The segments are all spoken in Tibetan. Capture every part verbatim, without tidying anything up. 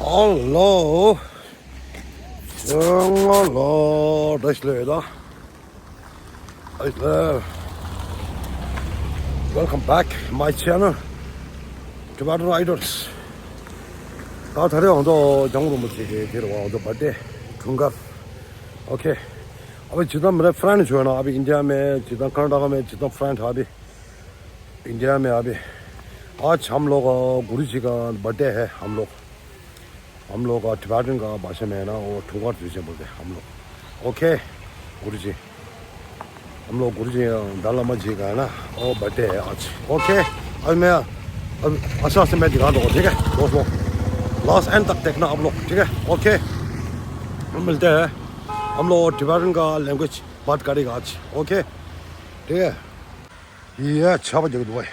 Hello. Hello. Welcome back my channel, Tibetan Riders. ད་ད་རེས་ང་ཚོ་ལྗང་རིན་པོ་ཆེ་གི་དེར་བ་ང་ཚོ་བར་ཐི་ཌེ་འཁྲུངས་སྐར། ཨོ་ཁེ། अभी जितना मेरा फ्रेंड जो है ना, अभी इंडिया में, जितना कर्नाटक में, जितना फ्रेंड है अभी इंडिया में अभी। आज हम लोग, अ, गुरु जी का बर्थडे है हम लोग। हम लोग, अ, टिबेटन का भाषा में है ना, वो ठुंगार तुझे बोलते हैं हम लोग। ओके, गुरु जी। हम लोग गुरु जी, अ, दलाई लामा जी का है ना, वो बर्थडे है आज। ओके, अभी मैं, अभी अच्छा से मैं दिखा दूंगा, ठीक है दोस्तों, लास्ट एंड तक देखना आप लोग, ठीक है? ओके, हम मिलते हैं। हम लोग टिबेटन का लैंग्वेज बात करेगा आज। ओके, ठीक है। ཡ། ཆར་པ་རྒྱག་གི་འདུག་བས།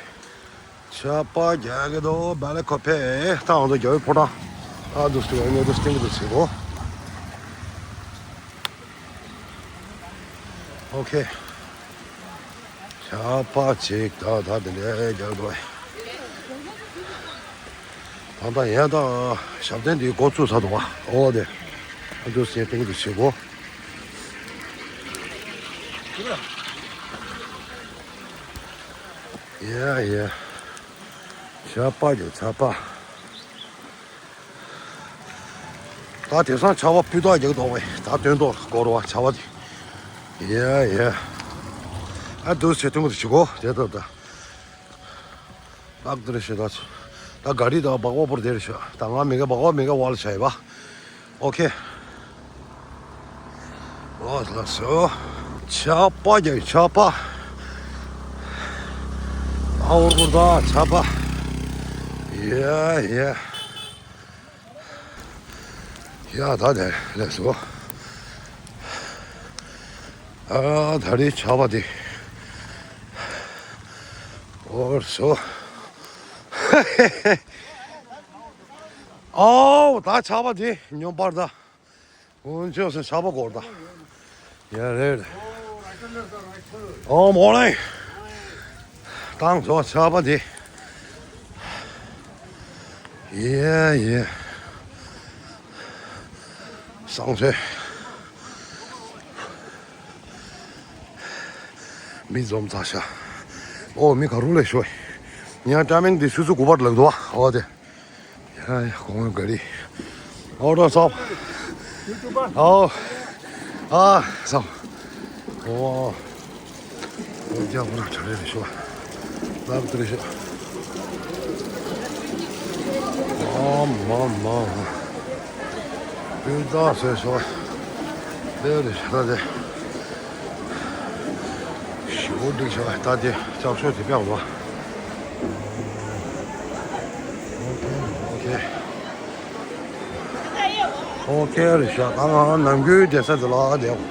ཆར་པ་རྒྱག་གི་འདུག་བས་ལ་ཁོ་ཕེ། ད་ང་ཚོ་རྒྱ་བོད་ཕོ་བྲང་། ཨ་འདུག་སྟེ་ངས་འདུག་སྟེང་གི་འདུག་ཟེར་གོ། ཨོ་ཁེ། ཆར་པ་ཅིག་ད་ད་དེ་འདྲ་རྒྱག་གི་འདུག་བས། ད་ད་ཡ་ད་ཞབས་བརྟན་འདི་འགོ་བཙུགས་ཚར་འདུག་བ། ཨོ་དེ། ཨ་འདུག་སེ་སྟེང་དུ་བྱེད་གོ། ཡ་ཡ། ཆར་པ་ཡོད་ཆར་པ། ད་དེང་སང་ཆར་པ་སྤུས་དག་རྒྱག་འདུག་བས། ད་སྟོན་ཐོག་སྐོར་བ་ཆར་པ་དེ། ཡ་ཡ། ཨ་འདུག་སེ་སྟེང་དུ་བྱེད་གོ་དེ་ད་ད། ལག་དེར་ཤི་ད། ད་ག་རི་ད་སྦག་སྦག་པོར་དེར་ཤི། ད་ང་མི་ག་སྦག་སྦག་མི་ག་བ་ལ་ཆ་ཡི་བ། ཨོ་ཁེ། ལགས་སོ་ལགས་སོ། ཆར་པ་རྒྱག་ཆར་པ། ཨ་འོར་འོར་ད་ཆར་པ། ཡ་ཡ། ཡ་ད་དེ་ལགས་སོ། ཨ་ད་རེས་ཆར་པ་དེ། འོར་སོ། ཨའོ་ད་ཆར་པ་དེ་སྙོམས་པར་ད། འོན་ཅོག་སེ་ཆར་པ་འགོར་ད། ཡ་རེད། ཨོ་མོ་ལེ། ཏང་ཚོ་ཆར་པ་དེ། ཡེ་ཡེ། སང་ཚེ། མི་འཛོམས་ཚར་ཤག་ཨོ་མི་ག་རུ་ལས་ཤོད། ཉ་ཏ་མིང་དེ་ཆུ་ཚོད་དགུ་པར་ལག་འདུག་བ། ཨོ་དེ། ཡ་ཡ་གོང་ག་རི། ཨོ་ཏོ་སོབ། ཨོ། ཨ་སོབ། ཨོ། ཨོ་རྒྱ་བོ་ར་ཁྲ་རེ་རེ་ཤོ། ལག་དེ་རེ་ཤོ། ཨ་མ་མ། སྤུས་དག་བཟོས་ཤོ། དེ་རེ་ཤོ་ད་དེ། ཞེ་པོ་འགྲིག་ཤག་ད་དེ་ལྕགས་ཤོག་དེ་བཀག་རོགས། ཨོ་ཁེ། ཨོ་ཁེ། ཨོ་ཁེ་རེད་ཤག་ད་ང་ནམ་རྒྱུན་བསྡད་ས་དེ་ལ་བསྡད།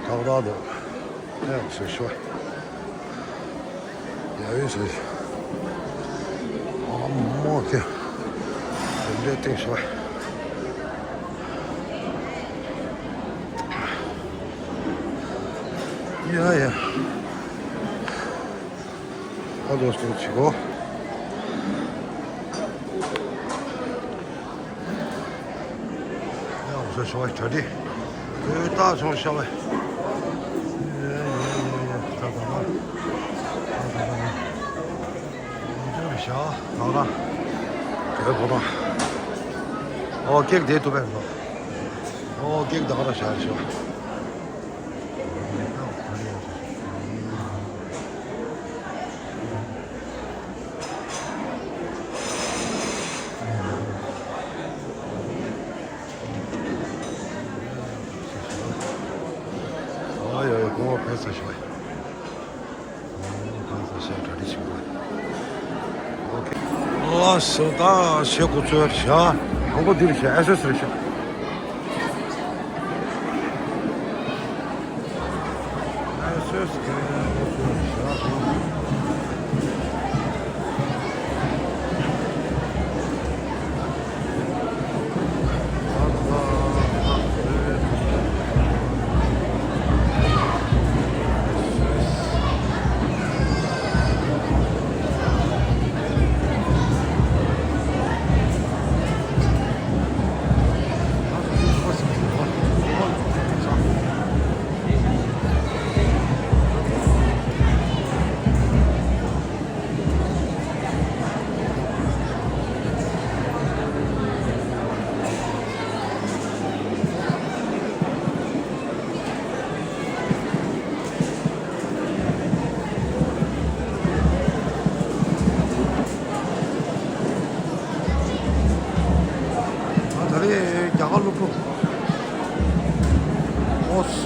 ཏག་ཏག་འདུག་ཨེ་ཟེར་ཤོག་ཡ་ཡོད་ཟེར། ཨ་མ་ཁེ། དེ་འདྲའི་སྟེང་ཤོག་ཡ་ཡ། ཨ་ལོ་སྟོན་ཆི་གོ། ཡ་བཟོ་ཤོག་བ་གྲ་སྒྲིག་ཡོད་ད་ཆུང་ཤོག་བ། ཡ་ཡ་ཡ་ཡ་ད་ད་ད། ད་ད་ད། འཇུ་རེ་ཤ་ད་ད། དེ་གོ་ད། ཨོ་ཀེག་དེ་ཏུ་བས་ལོ། ཨོ་ཀེག་ད་ག་ར་ཤ་རེ་ཤོག་ཨ་ཡ་ཡ་གོང་བ་ཕེབས་ས་ཤོག་ཨ་ས་ཤ་གྲ་སྒྲིག་བྱེད་དགོས། ཨོ་ཁེ། ལགས་སོ་ད་ཞེ་གོ་ཚོད་བྱ། དང་པོ་འདིར་བྱ་ཨེ་སོ་སི་རེད་ཤག་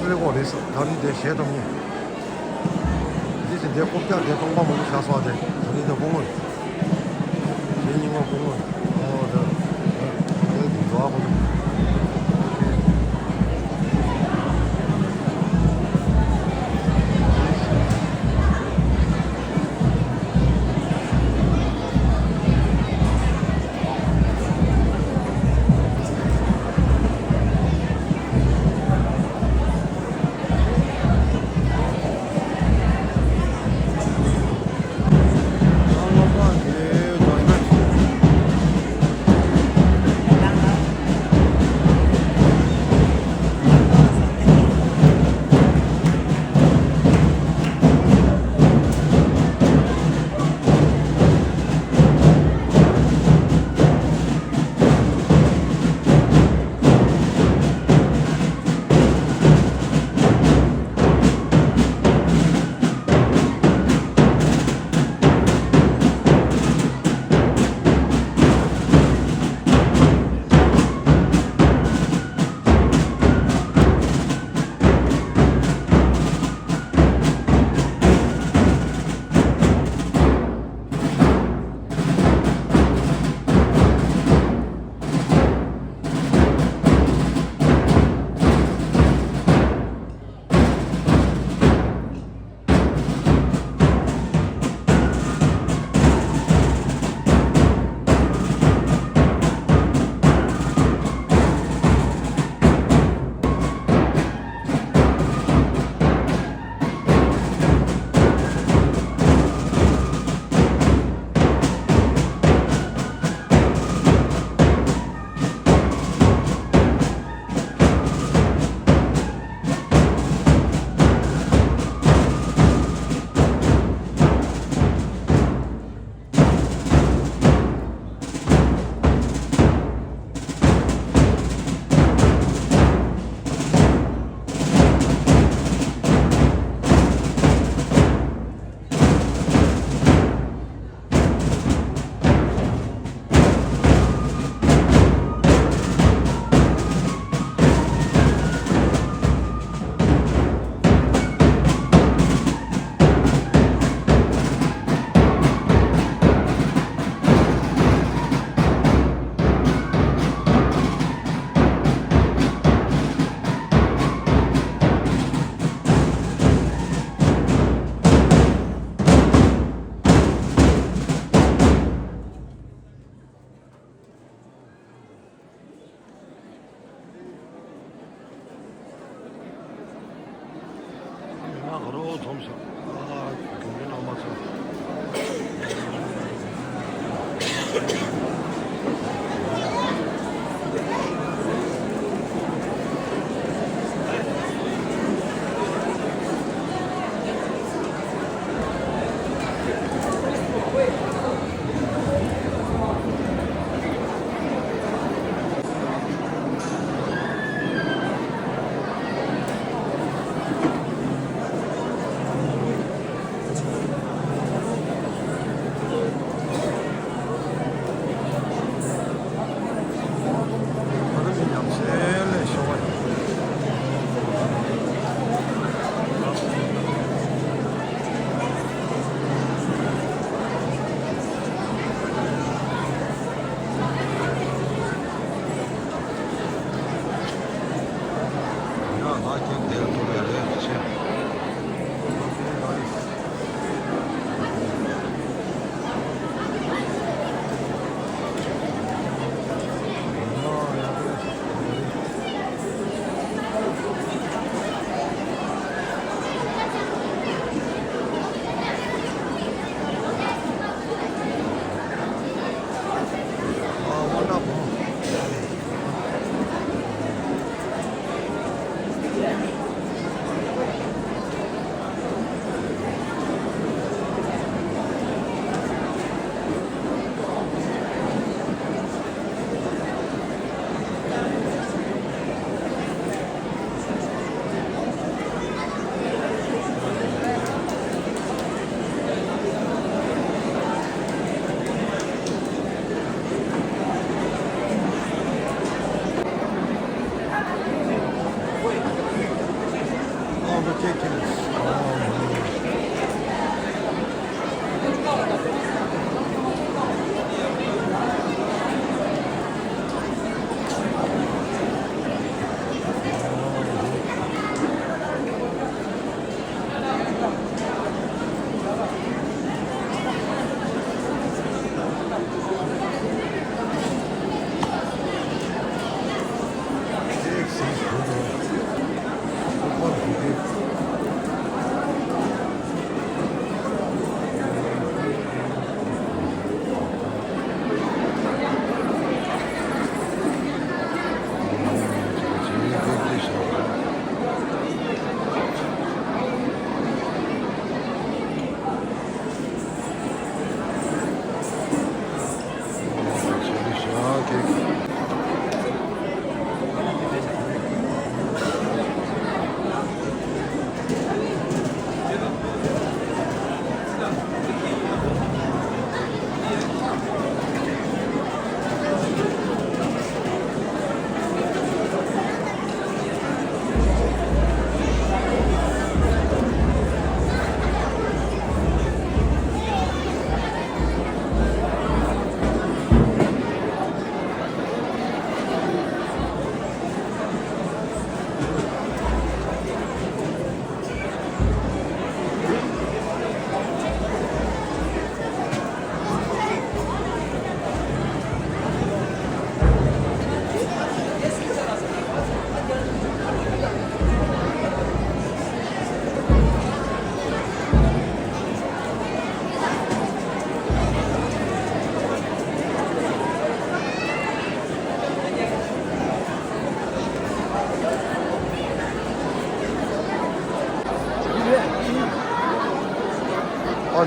ལས་ཀོ་རེད་ས། ད་རིང་དེ་གཞས་བཏང་ཉེ། དེ་བཞིན་དེ་རྐུབ་བཀྱག་དེ་སྟོང་པ་མང་པོ་བཞག་སོང་། དེ་ད་རིང་དེ་སྐུ་ངོ་རེད། དེ་རྙིང་མ་སྐུ་ངོ་རེད། ཨོ་དེ་དེ་དེ་འགྲོ་ཨ་ཁོ་ཚོ།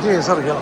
ཡིན་ས་རེད་ཡ།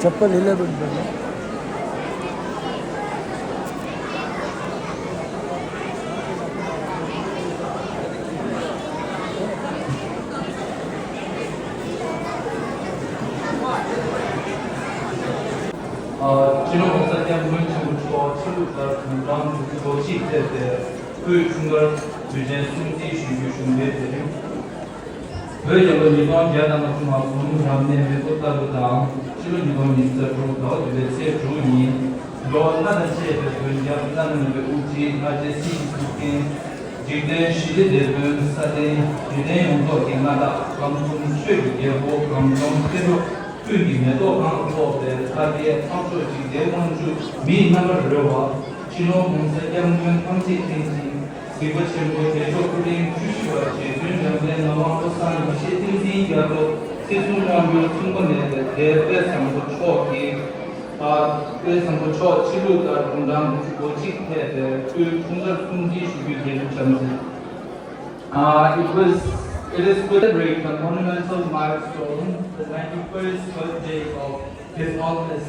चप्पल हिला भी नहीं पड़ना। སྤྱི་ནོར་༸གོང་ས་༸སྐྱབས་མགོན་ཆེན་པོ་མཆོག་ཆབ་སྲིད་ལྟར་དུང་སྦྲང་དུས་ཚོད་ལོ་གཅིག་ཐེབས་ཏེ་སྐུའི་འཁྲུངས་སྐར་དུས་ཆེན་སྲུང་བརྩི་ཞུ་རྒྱུའི་གཞུང་འབྲེལ་མཛད་རིམ། བོད་རྒྱལ་ལོ་ཉིས་སྟོང་བརྒྱ་དང་ལྔ་བཅུ་ང་གསུམ་རབ་གནས་མེ་ཕོ་རྟ་ལོ་དང་ཕྱི་ལོ་ཉིས་སྟོང་ཉི་ཤུ་རྩ་དྲུག་ཟླ་བ་བདུན་པའི་ཚེས་དྲུག་ཉིན། འགྲོ་བ་སྣ་དང་བཅས་པའི་མགོན་སྐྱབས་བླ་ན་མེད་པའི་དབུ་ཁྲིད་སྔ་རྗེས་སྲིད་ཀྱི་ཐུགས་མཁྱེན། འཇིག་རྟེན་ཞི་བདེ་དེད་དཔོན་སྲ་བརྟན་དགེ་ལྡན་ཡོངས་རྫོགས་ཀྱི་མངའ་བདག་ཁམས་གསུམ་ཆོས་ཀྱི་རྒྱལ་པོ་སྒང་གཤོང་མཁས་གྲུབ་ཀུན་གྱི་མེ་ཏོག་གང་ལ་ཕོག་པའི་ལྷ་སྐལ་འཕགས་མཆོག་འཇིག་རྟེན་དབང་ཕྱུག་མིའི་རྣམ་པར་རོལ་བ། སྤྱི་ནོར་༸གོང་ས་༸སྐྱབས་མགོན་ཐམས་ཅད་མཁྱེན་ཅིང་། གཟིགས་པ་ཆེན་པོ་དལ་འབྱོར་སྐུ་ཕྲེང་བཅུ་བཞི་པ་རྗེ་བཙུན་འཇམ་དཔལ་ངག་དབང་བློ་བཟང་ཡེ་ཤེས་ཏིང་འཛིན་རྒྱ་མཚོ་སྲིད་གསུམ་དབང་སྒྱུར་མཚུངས་པ་མེད་པའི་དེ་དཔལ་བཟང་པོ་མཆོག་གིས། ཨ། དཔལ་བཟང་པོ་མཆོག་ཕྱི་ལུགས་ལྟར་དགུང་གྲངས་དགུ་བཅུ་གོ་གཅིག་ཐེག་པའི་སྐུའི་འཁྲུངས་སྐར་སྲུང་བརྩི་ཞུ་རྒྱུའི་རྒྱལ་གཞུང་བྱམས་བརྩི། Uh, it was, it is to celebrate the monumental milestone, the ninety-first birthday of His Holiness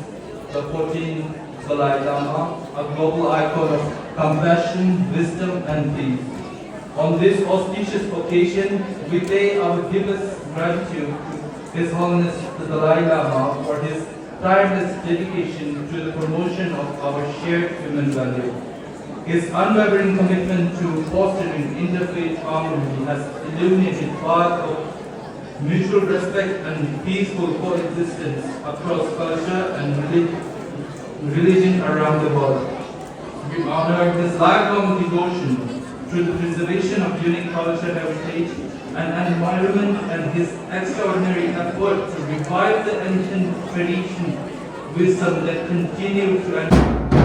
the fourteenth Dalai Lama, a global icon of compassion, wisdom, and peace. On this auspicious occasion, we pay our deepest gratitude to His Holiness the Dalai Lama for his tireless dedication to the promotion of our shared human value. His unwavering commitment to fostering interfaith harmony has illuminated path of mutual respect and peaceful coexistence across culture and relig-, religion around the world. We honor his lifelong devotion to the preservation of unique cultural heritage and an environment and his extraordinary effort to revive the ancient tradition, wisdom that continue to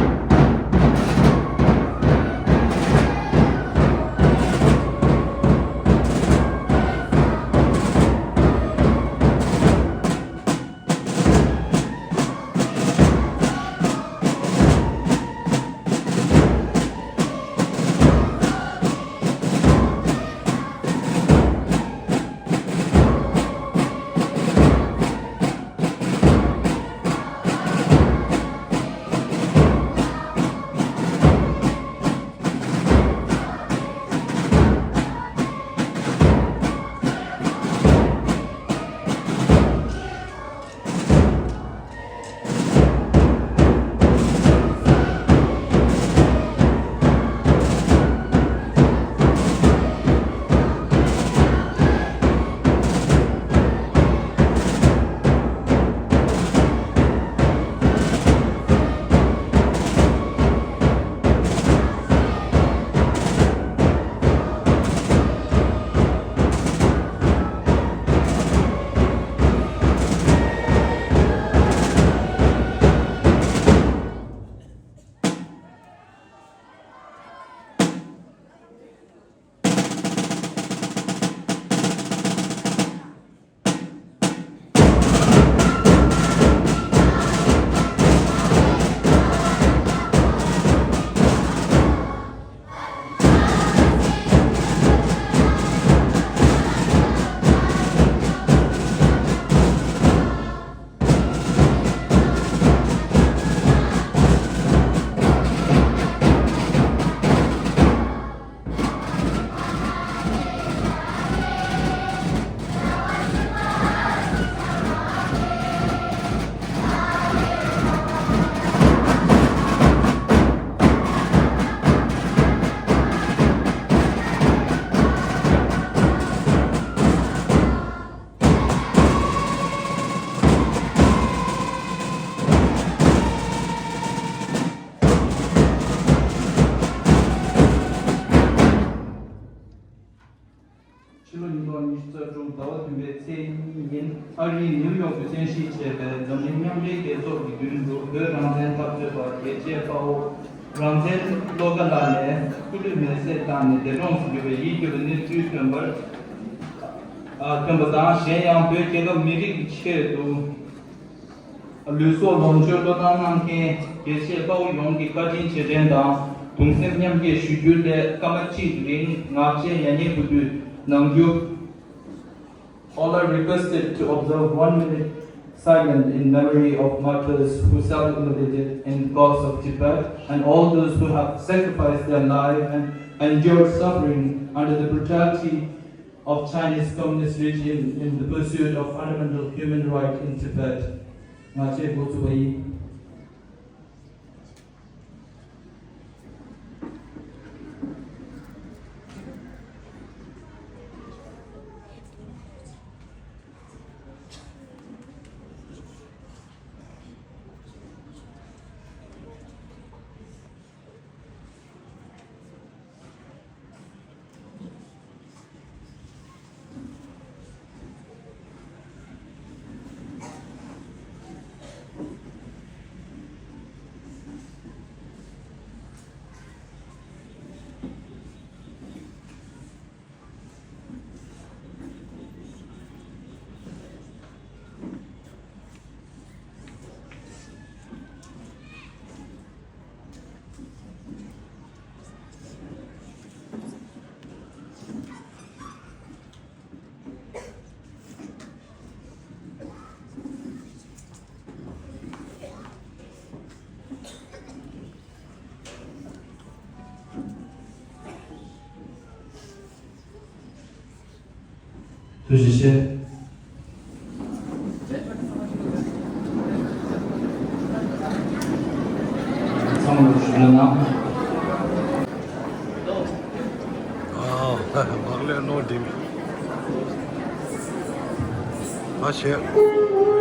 ཕྱི་ལོ་ཉིས་སྟོང་ཉི་ཤུ་རྩ་དྲུག་ཟླ་བ་བདུན་པའི་ཚེས་གཉིས་ཉིན་ཨ་རིའི་ནིའུ་ཡོག་ཏུ་རྟེན་གཞི་བྱས་པའི་འཛམ་གླིང་མཉམ་འབྲེལ་རྒྱལ་ཚོགས་ཀྱི་མདུན་དུ་བོད་རང་བཙན་འཐབ་རྩོད་པ་རྒྱལ་གཅེས་དཔའ་བོ་རང་བཙན་བློ་དགའ་ལགས་ནས་སྐུ་ལུས་མེར་སྲེག་བཏང་ནས་འདས་གྲོངས་སུ་གྱུར་བའི་ཡིད་སྐྱོ་བའི་གནས་ཚུལ་བཏོན་པར། ཨ། བཏོན་པ་དང་། གཞན་ཡང་བོད་རྒྱལ་ཁབ་མི་རིགས་ཀྱི་ཆེད་དུ། ལུས་སྲོག་ལོངས་སྤྱོད་བློས་བཏང་གནང་མཁན་རྒྱལ་གཅེས་དཔའ་བོ་ཡོངས་ཀྱི་བཀའ་དྲིན་རྗེས་དྲན་དང་གདུང་སེམས་མཉམ་སྐྱེད་ཞུ་རྒྱུའི་སླད་སྐར་མ་གཅིག་རིང་ངག་བཅད་ཡ་ཉེས་པ་དུས་གནང་རྒྱུ། All are requested to observe one minute silence in memory of martyrs who self-immolated in the cause of Tibet and all those who have sacrificed their life and endured suffering under the brutality of Chinese communist regime in the pursuit of fundamental human rights in Tibet. ང་བཅས་འགོ་ཚུགས་པ་ཡིན། ཐུགས་རྗེ་ཆེ། ཚང་མ་ཞུ་ན། ཨ། མག་ལས་ནོར་འདི་མི། ཨ་ཤེ།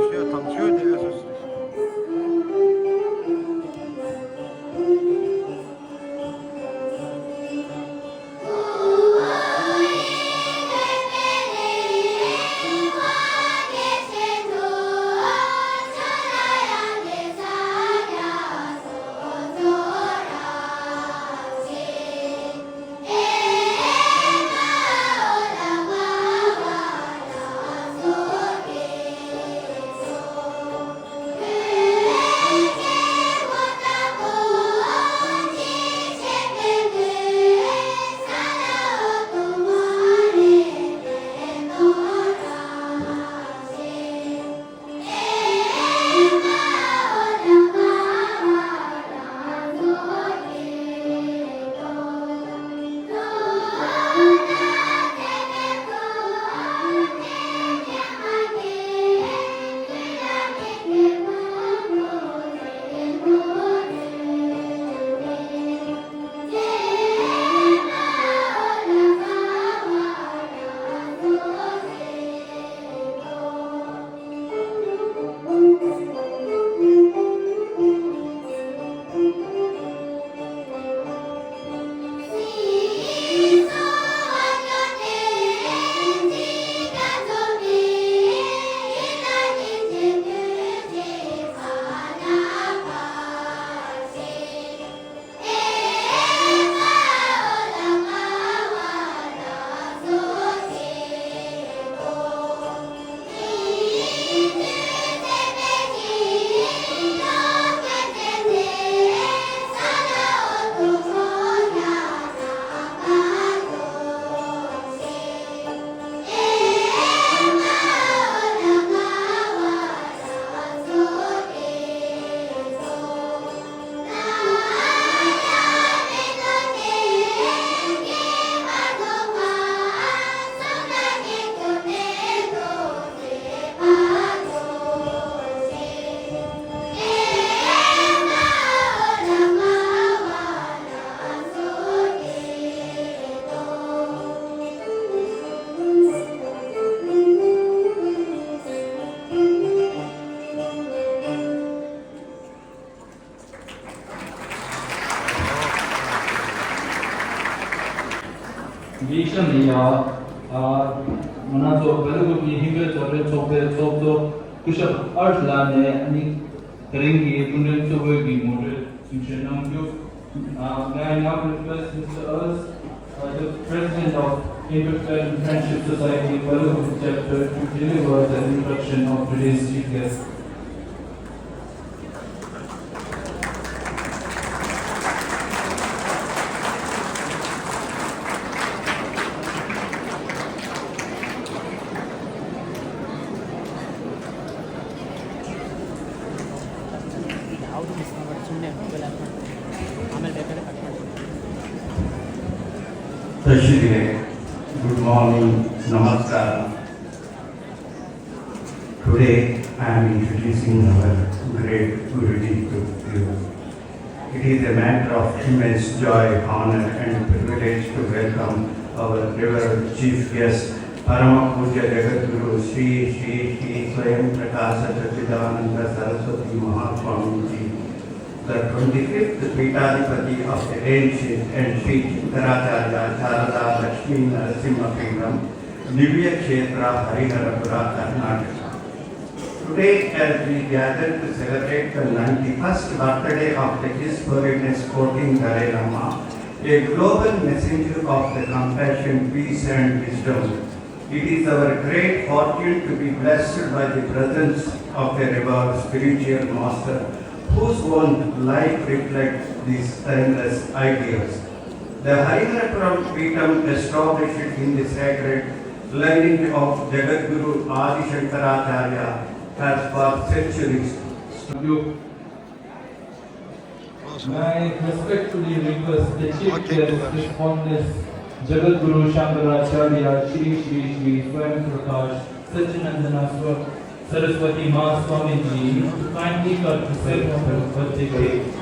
ཤེ་དང་ཆོས་དེ་སོ་སོ། འདི་ཤ་ནི་ཡ། ཨ། ང་རང་ཚོ་བལ་ཡུལ་གྱི་ཧིན་བོད་རྩོད་ལེན་ཚོགས་པའི་ཚོགས་གཙོ་སྐུ་ཞབས་ཨར་ལགས་ནས་ཨ་ནི་དེ་རིང་གི་སྐུ་མགྲོན་གཙོ་བོའི་གི་ངོ་སྤྲོད་གསུང་བཤད་གནང་རྒྱུ། Uh, may I now request Mister Urs, uh, the President of Indo-Tibetan Friendship Society, Baluku Chapter, to deliver the introduction of today's chief guest. Good morning, namaskar. Today I am introducing our great Guruji to you. It is a matter of immense joy, honor and privilege to welcome our revered chief guest, Parama Pujya Jagadguru Sri Sri Sri Swayam Prakasha Sachidananda Saraswati Mahaswamiji, the twenty-fifth Peethadipati of the ancient and Sri Chintanacharya Sharada Lakshmi Narasimha Peetham, Divya Kshetra, Hariharapura, Karnataka. Today, as we gather to celebrate the ninety-first birthday of the His Holiness fourteenth Dalai Lama, a global messenger of the compassion, peace and wisdom, it is our great fortune to be blessed by the presence of a revered spiritual master whose own life reflects these timeless ideals. The Hariharapuram Peetham, established in the sacred lineage of Jagadguru Adi Shankaracharya, has for centuries stood. May I respectfully request the chief guest, His Holiness Jagadguru Shankaracharya Shri Shri Shri Swayam Prakash Satchidananda Swa- Saraswati Mahaswami ji kindly come to say birthday greetings.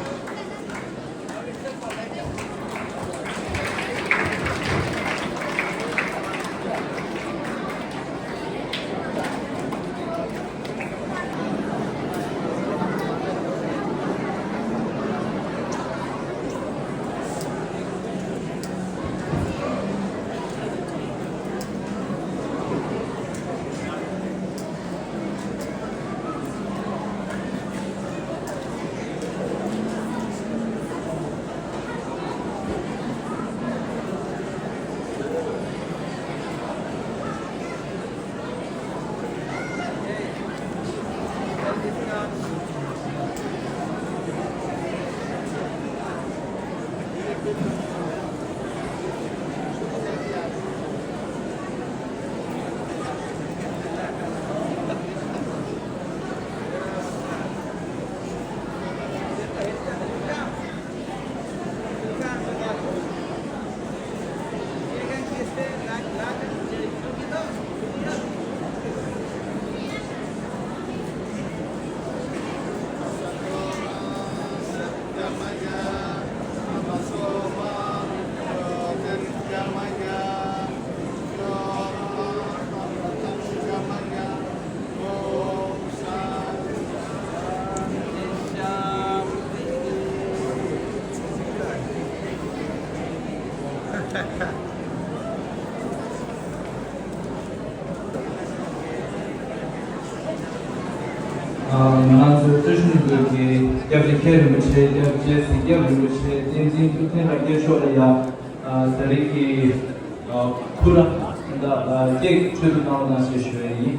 ང་ཚོ་བཀྲ་ཤིས་ལྷུན་པོའི་སྐྱབས་རྗེ་མཁན་རིན་པོ་ཆེ། སྐྱབས་རྗེ་གཟིགས་རྒྱབ་རིན་པོ་ཆེ། བསྟན་འཛིན་ཐུབ་བསྟན་རབ་རྒྱས་མཆོག་ལ་ཡང་ད་རེས་ཀྱི་ཁུ་ར་ད་ཀེག་མཆོད་དུ་གནང་རོགས་གནང་ཞེས་ཞུ་བ་ཡིན།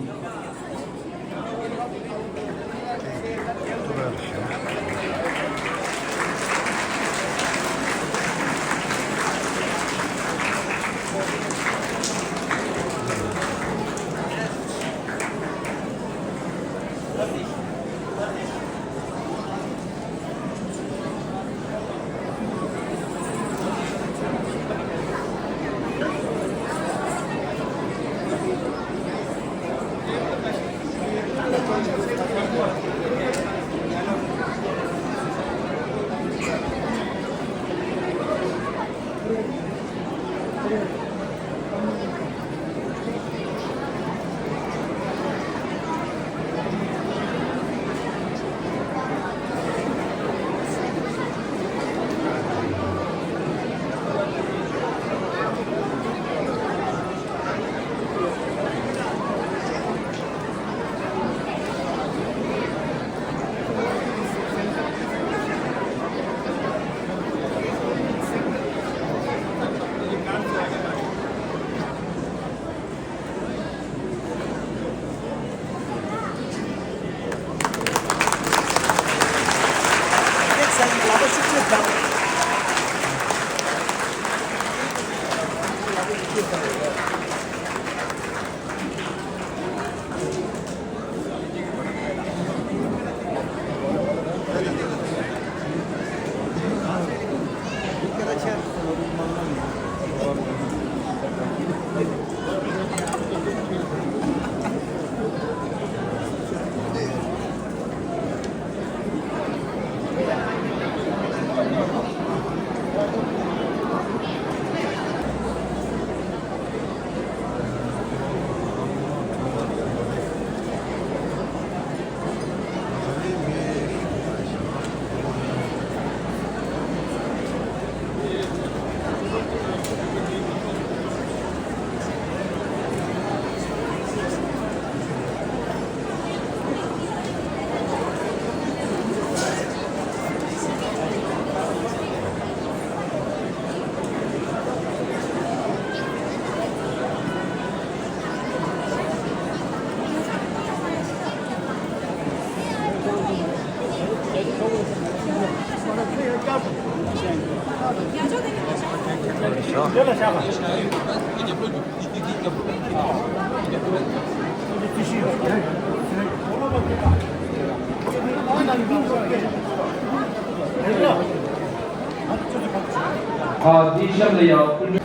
ཨ། འདི་གཤམ་ལ་ཡང་སྐུ་མགྲོན།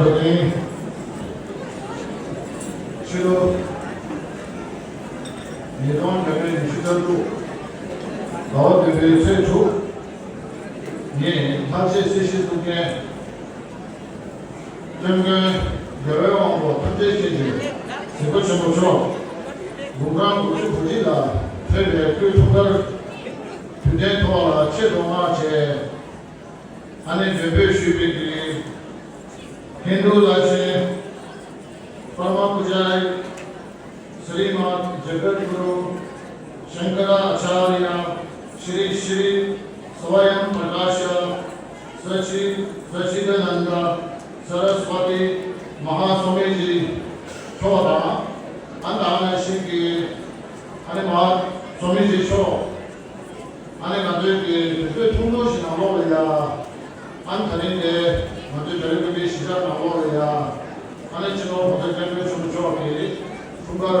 ལོ་ནི་ཕྱི་ལོ་ཉིས་སྟོང་བརྒྱ་བརྒྱད་ཉི་ཤུ་རྩ་དྲུག་ཟླ་བ་བདུན་པའི་ཚེས་དྲུག་ཉིན་ལྷ་རྗེ་སྲིད་ཞི་གཙུག་རྒྱན། སྐྱབས་མགོན་རྒྱལ་བའི་དབང་པོ་ཐམས་ཅད་མཁྱེན་ཅིང་གཟིགས་པ་ཆེན་པོ་མཆོག་དགུང་གྲངས་དགུ་བཅུ་གོ་གཅིག་ལ་ཕེབས་པའི་སྐུའི་འཁྲུངས་སྐར་དུས་སྟོན་ཐོག་ལ་ཆེད་དུ་མངགས་བྱས། ཨ་ནེ་མགྲོན་འབོད་ཞུས་པའི་གི་ཧིན་རྡུ་བླ་ཆེན་པར་མ་པུ་ཇ་རི། ཤྲི་མ་ཇ་ག་དགུ་རུ་ཤང་ཀ་ར་ཨ་ཅཱརྱ། ཤྲི་ཤྲི་སྭ་ཝ་ཡམ་པྲ་ཀ་ཤ་ས་ཅི་ས་ཅི་ད་ནན་ད་སཱ་ར་སྭ་ཏི་མ་ཧཱ་སྭ་མི་ཇི་མཆོག་དང་། ཨ་ནེ་ད་ག་ནང་བཞིན་གྱི་ཨ་ནེ་མ་ཧཱ་སྭ་མི་ཇི་མཆོག་ཨ་ནེ་ང་ཚོའི་གི་དུས་ཚོད་ཐུང་ཐུང་ཞིག་ནང་ལོགས་ལ་ཡ། ཨ་ནེ་ད་རིང་དེ་ང་ཚོའི་གྲ་སྒྲིག་པའི་གཞིས་ཆགས་ནང་ལོགས་ལ་ཡ། ཨ་ནེ་སྤྱི་ནོར་༸གོང་ས་༸སྐྱབས་མགོན་ཆེན་པོ་མཆོག་གི་འཁྲུངས་སྐར་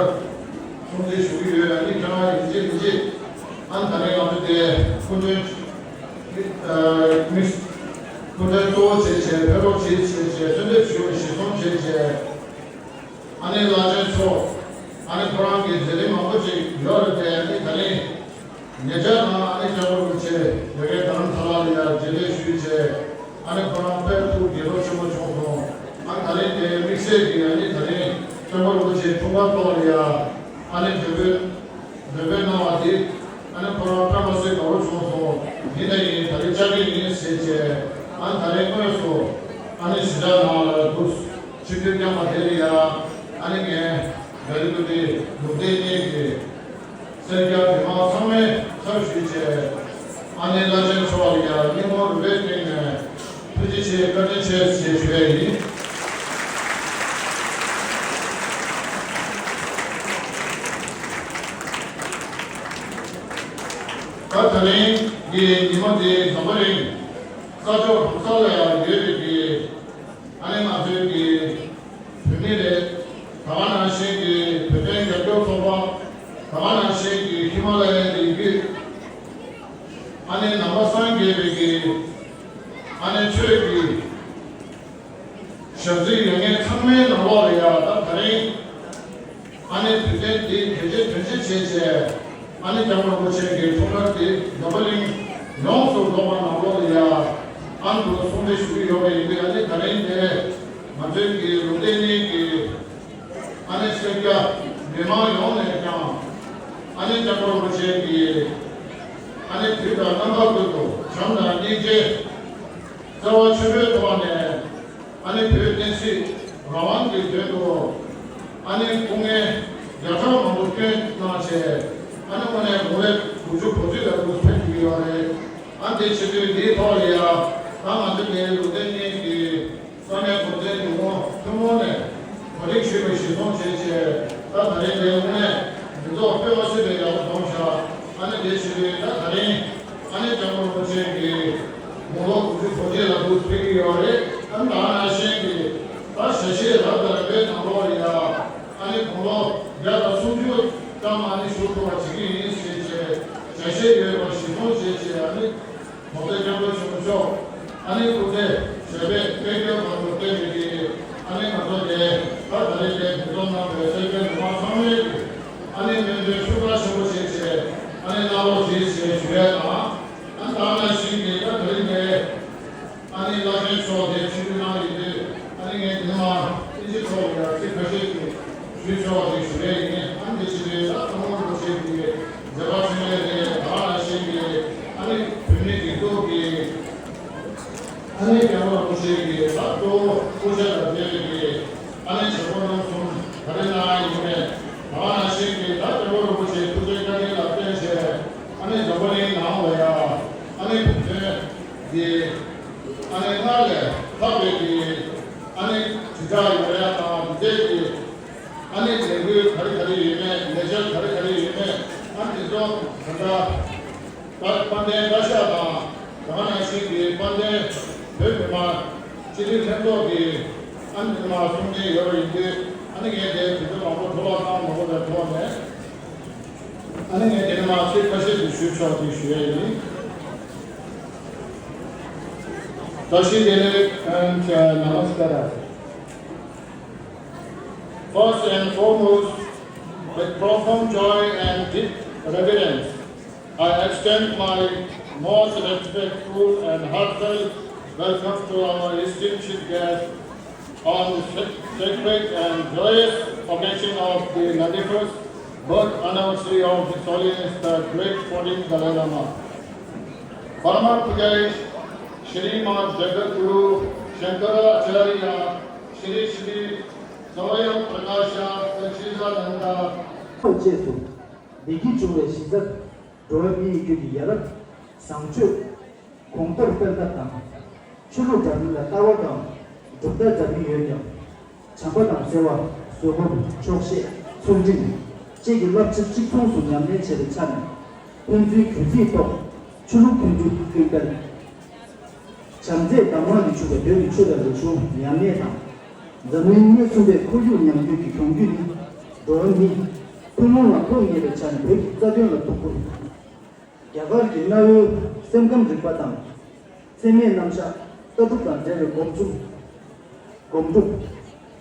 སྲུང་བརྩི་ཞུ་གི་ཡོད། ཨ་ནེ་ཁྱེད་རང་ཡིན་གཅིག་མིན་གཅིག་ཨ་ནེ་ད་རིང་ང་ཚོ་དེ་སྐུ་མགྲོན་མི་སྐུ་མགྲོན་གཙོ་བོ་བྱས་བྱས་ཕེབས་རོགས་བྱེད་བྱས་བྱས་གསོལ་འདེབས་ཞུ་བའི་གཞི་བཟུང་བྱས་བྱས། ཨ་ནེ་བླ་ཆེན་མཆོག་ཨ་ནེ་ཁོ་རང་གི་མཛད་རིམ་མང་པོ་ཅིག་ཡོད་རེད་དེ། ཨ་ནེ་ད་རིང་ཉེ་ཆར་ནང་ཨ་ནེ་སྐྱབས་མགོན་རིན་པོ་ཆེ་ཡ་གི་དྷ་རམ་ས་ལ་ལ་ཡ་མཇལ་འཕྲད་ཞུས་བྱས། ཨ་ནེ་ཁོ་རང་དཔལ་ཕུག་དགྱེས་རྡོར་ཆེན་པོ་བྱོན་སོང་། ཨ་ནེ་ད་རིང་དེ་དམིགས་བསལ་གྱི་ཨ་ནེ་ད་རིང་སྐྱབས་མགོན་རིན་པོ་ཆེའི་འཁྲུངས་སྐར་ཐོག་ལ་ཡ་ཨ་ནེ་མགྲོན་འབོད་མགྲོན་འབོད་གནང་བ་དེ་ཨ་ནེ་ཁོ་རང་དཔེ་མ་སྲིད་དགའ་པོ་བྱུང་སོང་། ཡིན་ན་ཡིན་ད་རིང་བཅར་གྱི་ཡིན་ཟེར་བྱས། ཨ་ནེ་ད་རིང་དངོས་སུ་ཨ་ནེ་གཞིས་ཆགས་ནང་ལ་འདུག་ཆིབས་བསྒྱུར་བསྐྱངས་པ་དེ་ལ་ཡ་ཨ་ནེ་ངས་རྒྱ་རི་ཀུ་ཏི་ལུང་བསྟན་གཉིས་ཀྱི་སེར་སྐྱ་མི་མང་ཚང་མའི་ཚབ་ཞུས་བྱས། ཨ་ནེ་བླ་ཆེན་མཆོག་ལ་ཡ་སྙིང་ཁོང་རུས་པའི་གཏིང་ནས་ཐུགས་རྗེ་ཆེ་བཀའ་དྲིན་ཆེ་ཞེས་ཞུ་ཡས་ཡིན། ད་ད་རིང་གི་ཉིན་མོ་འདི་འཛམ་བུ་གླིང་ས་ཕྱོགས་གང་ས་ལ་ཡང་ཡོད་པའི་གི་ཨ་ནེ་ང་ཚོའི་གི་བོད་མི་རེད། ད་ག་ནང་བཞིན་གྱི་བོད་དོན་རྒྱབ་སྐྱོར་ཚོགས་པ། ད་ག་ནང་བཞིན་གྱི་ཧི་མ་ལ་ཡའི་རི་རྒྱུད། ཨ་ནེ་ནང་པ་སངས་རྒྱས་པའི་གི་ཨ་ནེ་ཆོས་ཀྱི་ཞབས་འདེགས་ཡོད་མཁན་ཚང་མའི་ནང་ལོགས་ལ་ཡ་ད་ད་རིང་ཨ་ནེ་དུས་སྟོན་འདི་གལ་ཆེ་དོན་ཆེ་བྱས་བྱས། ཨ་ནེ་སྐྱབས་མགོན་རིན་པོ་ཆེ་གི་འཁྲུངས་སྐར་འདི་འཛམ་བུ་གླིང་ཡོངས་སུ་རྫོགས་པ་ནང་ལོགས་ལ་ཡ་ཨ་ནེ་དུ་སྲུང་བརྩི་ཞུ་གི་ཡོད་པ་ཡིན་དུས། ཨ་ནེ་ད་རིང་དེ་ང་ཚོའི་གི་ལུང་བསྟན་གཉིས་ཀྱི་ཨ་ནེ་སེར་སྐྱ་མི་མང་ཡོངས་ནས་ཀྱང་ཨ་ནེ་སྐྱབས་མགོན་རིན་པོ་ཆེ་གི་ཨ་ནེ་དུས་དང་རྣམ་པ་ཀུན་ཏུ་བྱམས་དང་སྙིང་རྗེ། བརྩེ་བ་ཆེན་པོའི་ཐོག་ནས་ཨ་ནེ་བོད་བསྟན་སྲིད་རང་དབང་གི་དོན་དུ་ཨ་ནེ་སྐུ་ངལ་བརྒྱ་ཕྲག་མང་པོ་བསྐྱོན་གནང་བྱས། ཨ་ནེ་དངོས་གནས་དགུང་ལོ་དགུ་བཅུ་གོ་གཅིག་ལ་སྐུ་ཕེབས་ཀྱི་ཡོད་རེད། ཨ་དེ་བྱེད་དུས་འདིའི་ཐོག་ལ་ཡ་ད་ང་ཚོ་གི་ལུང་བསྟན་གཉིས་ཀྱི་བསམ་ཡས་འཁོར་ཚན་ཉུང་ངུ་ཐུན་མོང་ནས་གོ་སྒྲིག་ཞུས་པ་གཞིར་བཟུང་བྱས་བྱས། ད་ད་རེས་དེ་དངོས་གནས་འདི་ཚོ་དཔེ་མ་སྲིད་པའི་ཡག་པོ་བྱུང་ཤག་ཨ་ནེ་དེ་བྱེད་དུས་ད་ད་རིང་ཨ་ནེ་སྐྱབས་མགོན་རིན་པོ་ཆེ་གི་དགུང་ལོ་དགུ་བཅུ་གོ་གཅིག་ལ་འདུག་ཕེབས་ཀྱི་ཡོད་རེད། ཨ་ནེ་ད་ནང་བཞིན་གྱི་ད་ཞལ་བཞེས་རབ་དང་རིམ་པའི་ནང་ལོགས་ལ་ཡ་ཨ་ནེ་དགུང་ལོ་བརྒྱ་དང་སུམ་ཅུ་ཙམ་ཨ་ནེ་བཞུགས་ཐུབ་པ་བྱེད་ཀྱི་ཡིན་ཟེར་བྱས་ཞལ་བཞེས་ཡོད་པ་གཞིར་བཟུང་བྱས་བྱས། ཨ་ནེ། ༸གོང་ས་༸སྐྱབས་མགོན་ཆེན་པོ་མཆོག་ཨ་ནེ་སྐུ་ཚེ་ཞབས་པད་བརྟན་སྐྱོང་གང་དུ་བརྟན་པའི་གི་ཨ་ནེ་ང་ཚོ་དེ་ད་ད་རེས་དེ་འདུ་འཛོམས་གནང་བའི་སེར་སྐྱ་མི་མང་ཚང་མས་ཀྱི་ཨ་ནེ་སྨོན་འདུན་ཤུགས་དྲག་ཆེན་པོ་བྱས་བྱས་ཨ་ནེ་གནང་རོགས་གྱིས་ཞེས་ཞུ་ཡས་དང་། ཨ་ནེ་ད་ནང་བཞིན་གྱི་ད་ད་རེས་དེ་ཨ་ནེ་བླ་ཆེན་མཆོག་དེ་ཆིབས་བསྒྱུར་གནང་ཡོད་དུས་ཨ་ནེ་ངས་དེ་མ་ཨིན་ཇི་ཐོག་ལ་ཡང་ཚིག་ཁ་ཤས་ཀྱི་ཞུས་ཆོག་ཅིག་ཞུ་ཡས་ཡིན། ཨ་ནི་དེ་ཕྱི་དྲོའི་ཟླ་ཐུང་ངུ་རུ་བྱེད་པའི་མཛད་པ་ཆེན་མོའི་རིང་ད་ག་ནང་བཞིན་གྱི་ཨ་ནི་བོད་མིའི་སྒྲིག་འཛུགས་ཀྱི་ཨ་ནི་རྒྱལ་བ་རིན་པོ་ཆེ་གི་ཟླ་གཙོ་བོ་སྐུ་ཕྱྭ་དང་མཇལ་བའི་གི་ཨ་ནི་བྱེད་སྒོ་རྣམ་གསུམ་ག་རེ་གནང་ཡ་ཡིན་མེད། ད་ག་ནང་བཞིན་གྱི་ད་རྒྱལ་བ་རིན་པོ་ཆེའི་ཐུགས་རྗེ་བཀའ་དྲིན་ལ་བརྟེན་བྱས་ཨ་ནི་འཛམ་བུ་གླིང་ནང་ལ་ཡ་ཨ་ནི་བོད་དོན་གྱི་ཨ་ནི་སྔར་ལས་ལྷག་པའི་གི་ཨ་ནི་དྲིལ་བསྒྲགས་ཡོང་ཡ་དང་འདི་གའི་གི་ཨ་ནི་ལས་འགུལ་ག་རེ་ག་རེ་ཡོད་མེད། ལས་འཆར་ག་རེ་ག་རེ་ཡོད་མེད། ཨ་ནི་དེ་ཚོ་ད་ལྟ་དཔལ་ལྡན་བཀའ་ཤག་དང་ད་ག་ནང་བཞིན་གྱི་དཔལ་ལྡན་བོད་མི་མང་སྤྱི་འཐུས་ལྷན་ཚོགས་ཀྱི་ཨ་ནི་མི་མང་གསུང་མཁན་ཡོད་པ་ཡིན་དུས། ཨ་ནི་ངས་དེ་དུས་ཚོད་མང་པོ་འགྲོ་བ་བཏང་མ་དགོས་པའི་ཐོག་ནས་ཨ་ནི་ངས་དེ་མི་མང་ཚིག་ཁ་ཤས་ཤིག་ཞུ་ཆོག་ཅིག་ཞུ་ཡས་ཡིན། བཀྲ་ཤིས་བདེ་ལེགས། ཨ་ནི་ནམ་སྐར། First and foremost, with profound joy and deep reverence, I extend my most respectful and heartfelt welcome to our esteemed chief guest on the sa- sacred and joyous occasion of the ninety-first birth anniversary of His Holiness the Great fourteenth Dalai Lama. Parama Pujai Shri Mat Jagadguru Shankaracharya Shri Shri Swayamprakasha Sachidananda བཅས་སུ་བདེ་སྐྱིད་འབྱུང་བའི་གཞི་རྩར་འགྲོ་བ་མིའི་རྒྱུད་ཀྱི་ཡ་རབས་བཟང་སྤྱོད་གོང་མཐོར་སྤེལ་ཐབས་དང་། ཆོས་ལུགས་འདྲ་མིན་ལ་ལྟ་བ་དང་གྲུབ་མཐའ་འདྲ་མིན་ཡོད་ཀྱང་། བྱམས་པ་དང་བརྩེ་བ། གཟུ་བོར་ཆོག་ཤེས། ཚུལ་ཁྲིམས་བཅས་ཀྱི་བསླབ་བྱ་གཅིག་མཚུངས་སུ་ཉམས་ལེན་བྱེད་པའི་ཆ་ནས་ཕན་ཚུན་གུས་བརྩིའི་ཐོག་ཆོས་ལུགས་མཐུན་སྒྲིལ་སྐྱོན་སྤེལ། བྱམས་བརྩེའི་གདམས་ངག་གིས་ཕྱུག་པའི་བོད་ཀྱི་ཆོས་དང་རིག་གཞུང་ཉམས་ལེན་དང་། འཛམ་གླིང་སྣོད་གསུམ་པའི་ཁོར་ཡུག་ཉམས་རྒུད་ཀྱི་གྱོང་གུད་ནི། འགྲོ་བ་མིའི་ཐུན་མོང་ལ་ཕོག་ངེས་པའི་ཆ་ནས་བོད་ཀྱི་རྩ་དོན་ལ་ཐུགས་ཁུར། རྒྱ་གར་གྱི་གནའ་བོའི་སེམས་ཁམས་རིག་པ་དང་། འཚེ་མེད་རྣམ་གཞག་ལྟ་གྲུབ་དང་འབྲེལ་བའི་སྒོམ་ཆུང་། སྒོམ་སྒྲུབ།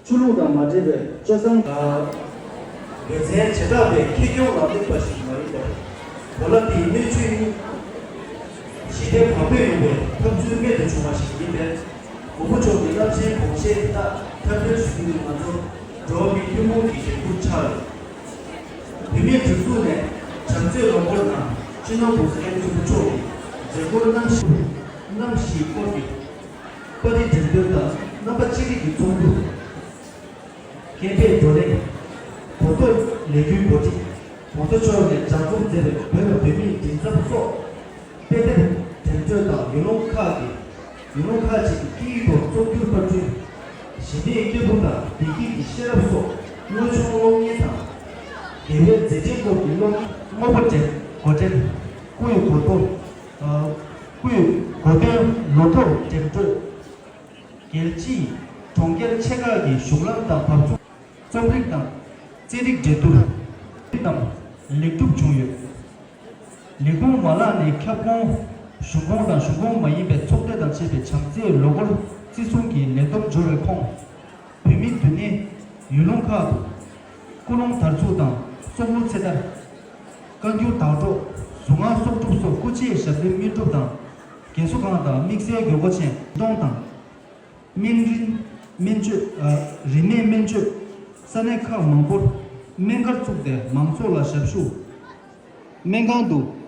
ཆོས་ལུགས་དང་མ་འབྲེལ་བའི་སྤྱོད་བཟང་། དོན་ཚན་བྱེ་བྲག་པའི་ཁེ་གྱོང་ལ་དམིགས་པ་ཞིག་མ་ཡིན་པར། གོ་ལ་འདིའི་སྣོད་བཅུད་ནི། ཞི་བདེ་བག་ཕེབས་ཡོང་བའི་འཐབ་ཇུས་རྨད་དུ་བྱུང་བ་ཞིག་ཡིན་པས། མགོན་པོ་མཆོག་གི་རླབས་ཆེན་དགོངས་བཞེད་དེ་དག་མཐར་འཁྱོལ་ཞུ་རྒྱུ་ནི་ང་ཚོ་འགྲོ་བ་མིའི་ཐུན་མོང་གི་འགན་འཁུར་ཆགས་ཡོད། བོད་མིའི་སྒྲིག་འཛུགས་ནས་བྱམས་བརྩེའི་ལོ་འཁོར་ནང་སྤྱི་ནོར་༸གོང་ས་༸སྐྱབས་མགོན་ཆེན་པོ་མཆོག་གི་མཛད་སྒོར་གནམ་གཤིས་གནམ་གཤིས་སྐོར་གྱི་པར་རིས་འགྲེམས་སྟོན་དང་རྣམ་པ་གཅིག་སྒྲིལ་གྱི་ཚོགས་འདུ། སྐད་སྦས་བགྲོ་གླེང་། གོ་རྟོགས་ལས་འགུལ་གོ་སྒྲིག །༸གོང་ས་མཆོག་ནས་ལྗགས་རྩོམ་མཛད་པའི་བོད་ལ་བོད་མིའི་མགྲིན་ཚབ་སོགས། དཔེ་དེབ་འགྲེམས་སྤྲོད་དང་ཡུལ་ལུང་ཁག་གི་ཡུལ་ལུང་ཁག་ཅིག་གི་སྐད་ཡིག་ཐོག་རྩོམ་སྒྱུར་པར་སྐྲུན། ཞི་བདེའི་སྐྱེས་བུ་དང་བདེ་སྐྱིད་ཀྱི་ཤེས་རབ་སོགས་དངོས་བྱུང་གློག་བརྙན་དང་། དགེ་བའི་མཛད་འཕྲིན་སྐོར་གྱི་གློག་བརྙན། དངོས་པོ་འགྲེམས་སྒོ་འགྲེམས། སྐུ་ཡི་གོ་རྟོགས། ཨ། སྐུ་ཡི་གོ་སྟོན་ལོ་ཐོ་འགྲེམས་སྤྲོད། རྒྱལ་སྤྱིའི་གྲོང་ཁྱེར་ཆེ་ཁག་གི་གཞུང་ལམ་དང་བབ་མཚུངས། རྩོམ་རིག་དང་རྩེད་རིགས་འགྲན་བསྡུར་རྣམས་ལེགས་གྲུབ་བྱུང་ཡོད། ལས་ཁུངས་མ་ལག་ནས་ཁྱབ་ཁོངས་གཞུང་ཁོངས་དང་གཞུང་ཁོངས་མ་ཡིན་པའི་ཚོགས་སྡེ་དང་བཅས་པའི་བྱམས་བརྩེའི་ལོ་འཁོར་བརྩི་སྲུང་གི་ལས་བསྡོམས་འབྱོར་བའི་ཁོངས། བོད་མིའི་འདུ་གནས་ཡུལ་ལུང་ཁག་ཏུ་ཀུན་སློང་དར་ཚུགས་དང་སྲོག་བླུ་ཚེ་ཐར། བཀའ་འགྱུར་བདག་སྒྲོག་གཟུངས་སྔགས་གསོག་སྒྲུབ་སོགས་སྐུ་ཕྱྭའི་ཞབས་བརྟན་སྨིན་སྒྲུབ་དང་། རྒས་གསོ་ཁང་དང་དམིགས་བསལ་དགོས་མཁོ་ཅན་གཏོང་དང་། སྨན་རིན་སྨན་བཅོས། ཨ། རིན་མེད་སྨན་བཅོས། ས་གནས་ཁག་མང་པོར་སྨན་སྒར་བཙུགས་ཏེ་མང་ཚོགས་ལ་ཞབས་ཞུ། སྨན་ཁང་དུ་